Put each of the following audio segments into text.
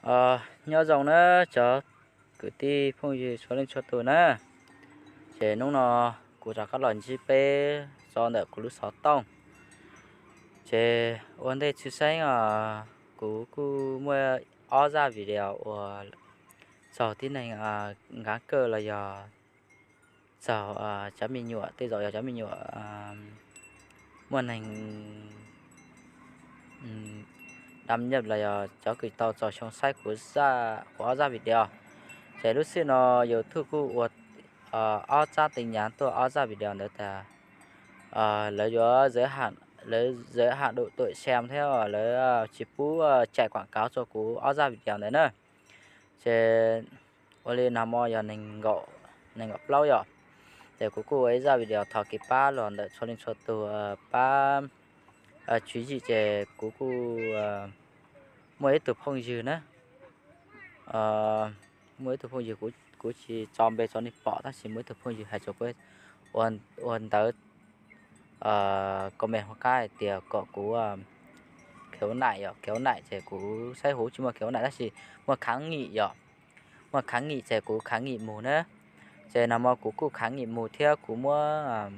Nyob zoo na cov kwv tij phooj ywg txhua leej txhua tus na, ces hnub no kuv rov qab los ntsib peb tso ntawm kuv lub xov tooj. Ces ua ntej tshwj xeeb os, kuv kuj muaj ob zaj video uas txaug tib neeg nkav kawj los yog txaug cov me nyuam, tej zaum yog cov me nyuam muaj neeg đăng nhập los yog cov kws tau txaus xyoo saib kuv ob zaj video. Ces lub sij no YouTube kuj ua ob tsab tin nhắn tuaj ob zaj video ntawd tas lawv yuav giới hạn độ tuổi xem thiab lawv tsis pub chạy quảng cáo rau kuv ob zaj video ntawd na. Ces ua li nag hmo yog nees nkaum plaub yom, ces kuv kuj ua ib zaj video thov kev pab los ntawm txhua leej txhua tus pab tswv yim. Ces kuv kuj muaj ib tug phooj ywg na, muaj ib tug phooj ywg, kuv tsis tso npe rau nej pom, tab sis muaj ib tug phooj ywg hais rau kuv ua ntawv comment hauv qab hais tias kom kuv khiếu nại yom, khiếu nại ces kuv saib huv tsis muaj khiếu nại tab sis muaj kháng nghị yom, muaj kháng nghị ces kuv kháng nghị mus na. Ces nag hmo kuv kuj kháng nghị mus thiab kuv muab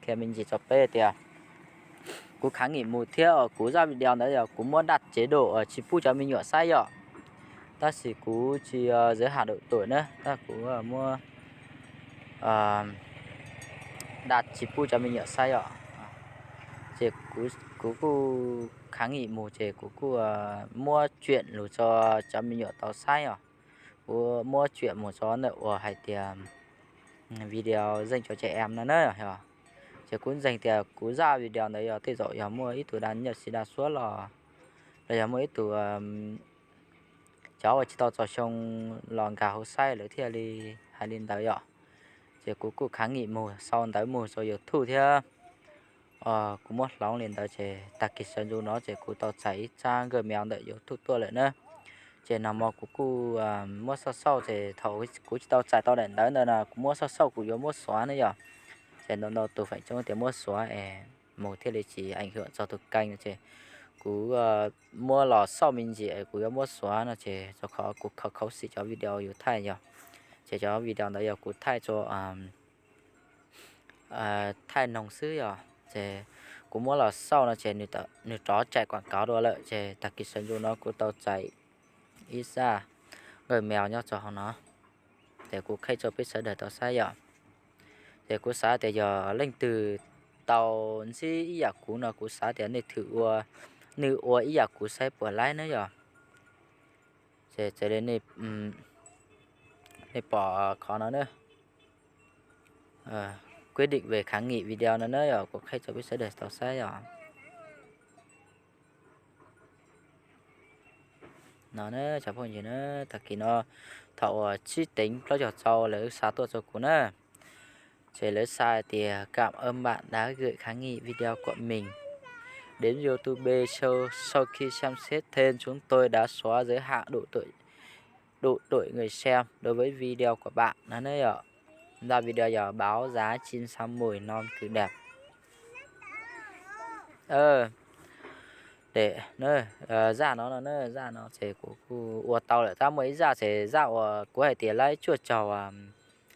qhia me ntsis rau peb tias kuv kháng nghị mus thiab kuv zaj video ntawd yog kuv muab đặt chế độ tsis pub cov me nyuam saib yom, tab sis kuv tsis giới hạn độ tuổi na, tab kuv muab đặt tsis pub cov me nyuam saib yom. Ces kuv kuj kháng nghị mus ces kuv kuj muab chuyển lus rau cov me nyuam tau saib os. Kuv muab chuyển mus rau ntawm uas hais tias video dành cho trẻ em no na. Ces kuv ntseeg tias kuv zaj video ntawd yog tej zaum yog muaj ib tug đăng nhập tsis đa suab los, los yog muaj ib tug cov uas tsis tau txaus xyoo los nkag hauv saib lawv thiaj li hais li ntawd yom. Ces kuv kuj kháng nghị mus sau ntawv mus rau YouTube thiab kuv muab hloov li ntawd ces tag kis sawv ntsug no ces kuv tau txais ib tsab nkawj me ntawm YouTube tuaj lawm na. Ces nag hmo kuv kuj muab xauj xauj ces thaum kuv tsis tau txais tau daim ntawv ntawd no kuv muab xauj xauj kuv yuav muab xuav ne yom. Ces ntau ntau tus feem coob tias muab xuav es mus thiaj li tsis ảnh hưởng txog tus kênh no ces kuv muab los xauj me ntsis es kuv yuav muab xuav no ces rau qhov kuv khav khav xim cov video yus thaij yog, ces cov video ntawd yog kuv thaij rau thaij noog xwb yog. Ces kuv muab los xauj no ces nws rov chạy quảng cáo dua lawm ces tag kis sawv ntsug no kuv tau txais ib zaj nkawj me nyob rau hauv no, ces kuv qhib rau peb sawv daws tau saib yom. Ces kuv xav tias yog leej twg tau ntsib ib yam kuv no kuv xav tias nej thwm ua, nws ua ib yam kuv saib puas laib na yom. Ces raws li nej pom qhov no na, quyết định về kháng nghị video no na yom, kuv qhib rau peb sawv daws tau saib yom. No na cov phooj ywg na, tag kis no thaum uas tsib teev plaub caug rau lawv xa tuaj rau kuv na, ces lawv xa tias cảm ơn bạn đã gửi kháng nghị video của mình đến YouTube sau, sau khi xem xét thêm chúng tôi đã xóa giới hạn độ tuổi, độ tuổi người xem đối với video của bạn no na yom. Zaj video yog báo giá chín sáu mười non cừu đẹp. Zaj no no na, zaj no ces kuv kuj ua tau lawm, tab muaj ib zaj ces zaj uas kuv hais tias laib cuaj caug,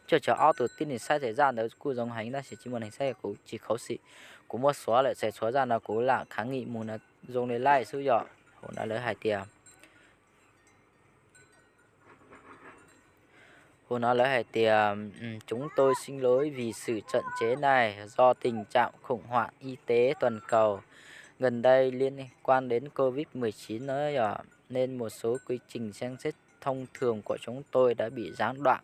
cuaj caug ob tus tib neeg saib ces zaj ntawd kuj zoo heev tab sis tsis muaj neeg saib kuv tsis khuv xim, kuv muab xuav lawm ces tshuav zaj no kuv lam kháng nghị mus no zoo li laij xwb yom. Hauv no lawv hais tias Hauv no lawv hais tias, chúng tôi xin lỗi vì sự chậm chế này do tình trạng khủng hoảng y tế toàn cầu gần đây liên quan đến covid mười chín nữa, nên một số quy trình xem xét thông thường của chúng tôi đã bị gián đoạn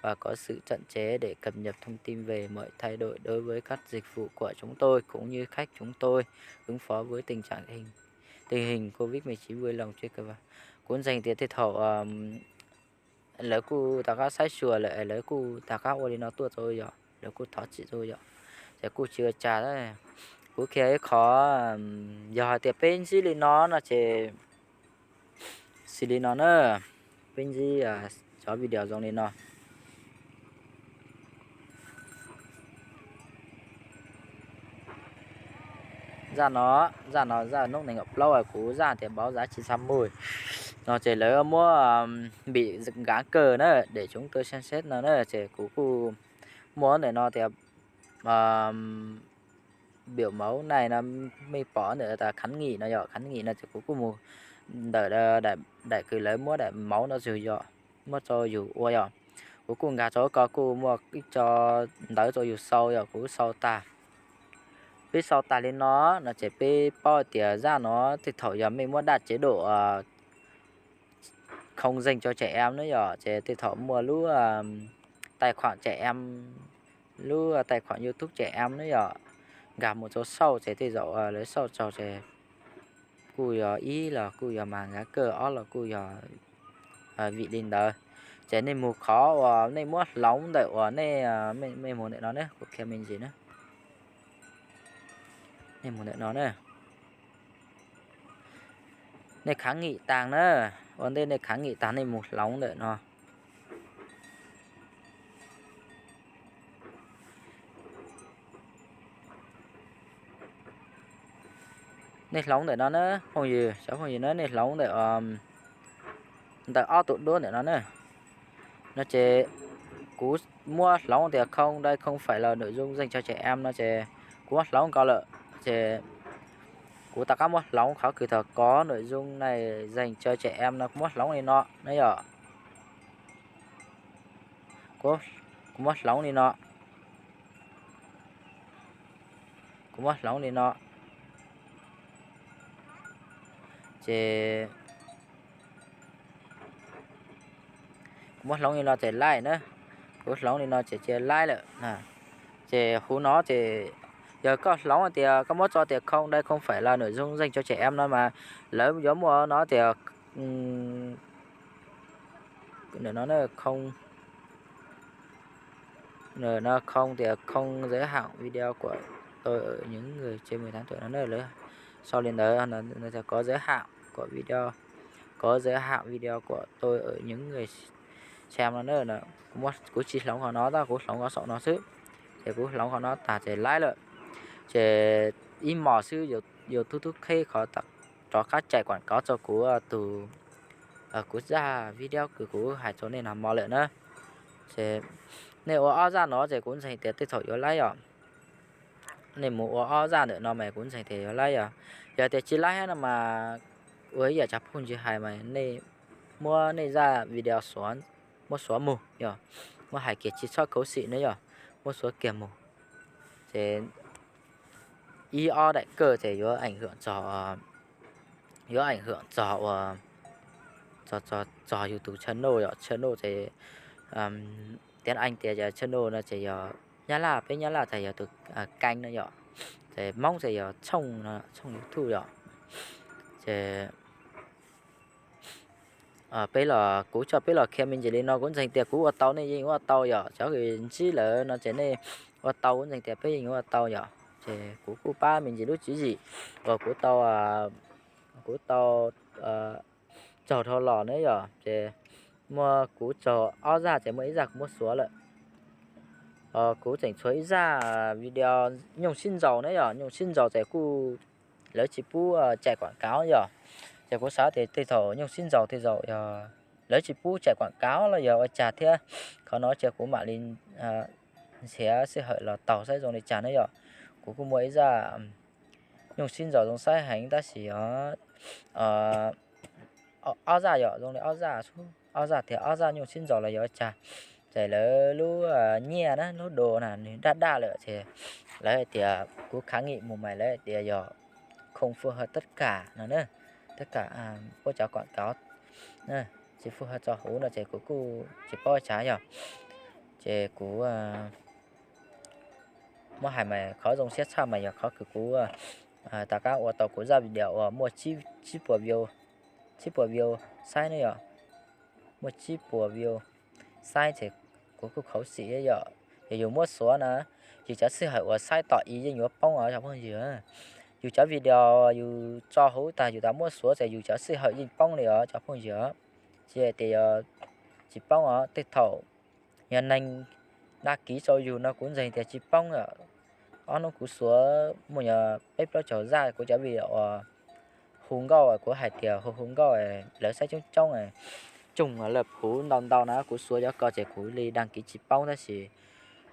và có sự chậm chế để cập nhật thông tin về mọi thay đổi đối với các dịch vụ của chúng tôi cũng như cách chúng tôi ứng phó với tình trạng hình, tình hình covid mười chín vui lòng truy cập vào. Kuv ntseeg tias tej thaum lawv kuj rov qab saib xyuas lawm, lawv kuj rov qab ua li no tuaj rau yom, lawv kuj thov txim rau yom, ces kuj tsis ua cas. Kuv qhia ib qho, yog hais tias peb ntsib li no no ces xws li no na, peb ntsib cov video zoo li no. Zaj no, zaj no zaj noob nees nkaum plaub kuv zaj tias báo giá trị thăm mười no ces lawv muab bị giãn cơ na, để chúng tôi xem xét no na, ces kuv kuj muaj ntawm no tias biểu mẫu này no, mej pom ntawm tas kháng nghị no yom, kháng nghị no ces kuv kuj mus ntawm đại cử lawv muab đại mẫu no yog muab rau yus ua yom. Kuv kuj nkag rau ko kuj muaj ib co ntawv rau yus sau yom, kuv sau tag. Peb sau tag li no no ces peb paub tias zaj no tej thaum yog mej muab đăng chế độ không dành cho trẻ em na yom, ces tej thaum muaj lub tài khoản trẻ em, lub tài khoản YouTube trẻ em na yom, nkag mus rau sau ces tej zaum lawv sau tau ces kuj yog ib los kuj yog mà giãn cơ, ob los kuj yog vim li ntawd. Ces nej mus qhov uas nej muab hloov ntawm uas nej, mej mus ntawm no ne, kuv qhia me ntsis na. Nej mus ntawm no na. Nej kháng nghị tag na, ua ntej nej kháng nghị tag nej mus hloov ntawm no. Nej hloov ntawm no na phooj ywg, cov phooj ywg na, nej hloov ntawm, ntawm ob tug duab ntawm no na. No ces kuv muab hloov tias không, đây không phải là nội dung dành cho trẻ em no ces kuv muab hloov nkaus lawm ces kuv rov qab muab hloov qhov kws thaum có nội dung này dành cho trẻ em no, kuv muab hloov li no na yom. Kuv muab hloov li no. Kuv muab hloov li no. Ces kuv muab hloov li no ces laij na. Kuv hloov li no ces cia laij lawm. Ces huv no ces yog koj hloov tias koj muab tso tias không, đây không phải là nội dung dành cho trẻ em no mas lawv yuav muaj no tias, no, không, no không tias không giới hạn video của tôi ở những người trên mười tám tuổi no na. Lawv sau li ntawd, có giới hạn của video, có giới hạn video của tôi ở những người xem no na. Kuv tsis hloov qhov no, tab kuv hloov qhov saum no xwb. Ces kuv hloov qhov no tag ces laij lawm. Ces ib hmos xwb YouTube tub qheb qhov rov qab chạy quảng cáo rau kuv tus, kuv zaj video kws kuv hais rau nej nag hmo lawm na. Ces nej ua ob zaj no ces kuv ntseeg tias tej thaum yuav laij yom. Nej mus ua ob zaj ntawm no mas kuv ntseeg tias yuav laij yom. Yog tias tsis laij no mas ua ib yam cov phooj ywg hais mas nej muab nej zaj video xuav, muab xuav mus yom, muab hais kiag tsis txhob khuv xim na yom, muab xuav kiag mus. Ces ib ob daim kawg ces yuav ảnh hưởng txog, yuav ảnh hưởng txog ua, txog, txog yus tus channel yom, channel ces tiếng Anh tias channel no ces yog Nyab Laj, peb Nyab Laj ces yog tus kênh no yom, ces Hmoob ces yog tshooj, tshooj YouTube yom. Ces peb los, kuv coj peb los qhia me ntsis li no, kuv ntseeg tias kuv ua tau nej yeej ua tau yom, cov ntsib lawm no ces nej ua tau, kuv ntseeg tias peb yeej ua tau yom. Ces kuv kuj pab me ntsis lub tswv yim uas kuv tau, kuv tau tsaug dhau los na yom. Ces muaj kuv tsaug ob zaj ces muaj ib zaj kuv muab xuav lawm. Kuv tseem tshuav ib zaj video nyuj sib ntsaus na yom, nyuj sib ntsaus ces kuj lawv tsis pub chạy quảng cáo yom. Ces kuv xav tias tej thaum nyuj sib ntsaus tej zaum yog lawv tsis pub chạy quảng cáo los yog ua cas thiab, qhov no ces kuv mam li nrhiav sij hawm los taug saib zoo li cas na yom. Kuv kuj muaj ib zaj nyuj sib ntsaus zoo saib heev tab sis yog ob zaj yom, zoo li ob zaj, ob zaj tias ob zaj nyuj sib ntsaus los yog ua cas. Ces lawv lub nyiaj na, lub đồ na nws daj daj lawm ces lawv hais tias kuv kháng nghị mus mas lawv hais tias yog không phù hợp tất cả no na, tất cả pub cov quảng cáo, tsis phù hợp txog huv no ces kuv kuj tsis paub ua cas yog. Ces kuv muab hais mas qhov zoo siab tshaj mas yog qhov kws kuv rov qab ua tau kuv zaj video uas muaj tsib puas view, tsib puas view saib na yom. Muaj tsib puas view saib ces kuv kuj khuv xim yom. Yog yus muab xuav na, yus cov sij hawm uas saib tom ib yeej yuav poob os cov phooj ywg. Yus cov video yus tso huv tag yus tas muab xuav ces yus cov sij hawm yeej poob li os cov phooj ywg. Tsis hais tias yog tsis poob os, tej thaum yog neeg đăng ký rau yus no kuv ntseeg tias tsis poob os. Ob hnub kuv xuav muaj yog peb plaub caug zaj kuv cov video uas hu nkauj, kuv hais tias hu hu nkauj, lawv saib coob coob, tsoog lawm phuv ntau ntau na, kuv xuav cov ko ces kuv li dag kiv tsis paub tab sis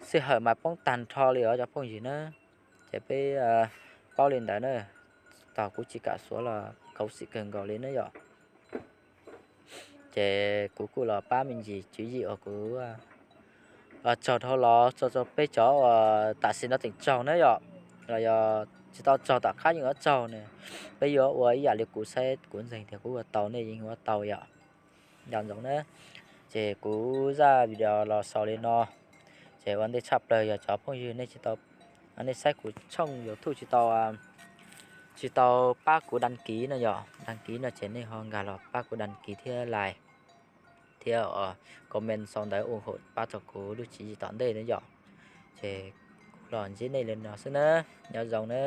sij hawm mas poob tag nrho li os cov phooj ywg na. Ces peb paub li ntawd na, thaum kuv tsis kam xuav los khuv xim kawg nkaus li na yom. Ces kuv kuj los pab me ntsis tswv yim uas kuv tsaug dhau los txog rau peb cov uas tam sim no tseem tsaug na yom, los yog tsis tau tsaug tom qab yeej yuav tsaug na, peb yuav ua ib yam li kuv saib kuv ntseeg tias kuv ua tau nej yeej ua tau yom. Nco ntsoov na, ces kuv zaj video los xaus li no. Ces ua ntej tshaj plaws yog cov phooj ywg nej tsis tau, nej saib kuv tshooj YouTube tsis tau, tsis tau pab kuv đăng ký no yom, đăng ký no ces nej ho nkag los pab kuv đăng ký thiab like thiab comment sau ntawv ủng hộ pab rau kuv lub tswv yim tom ntej na yom. Ces kuv los ntsib nej li no xwb na, nyob zoo na.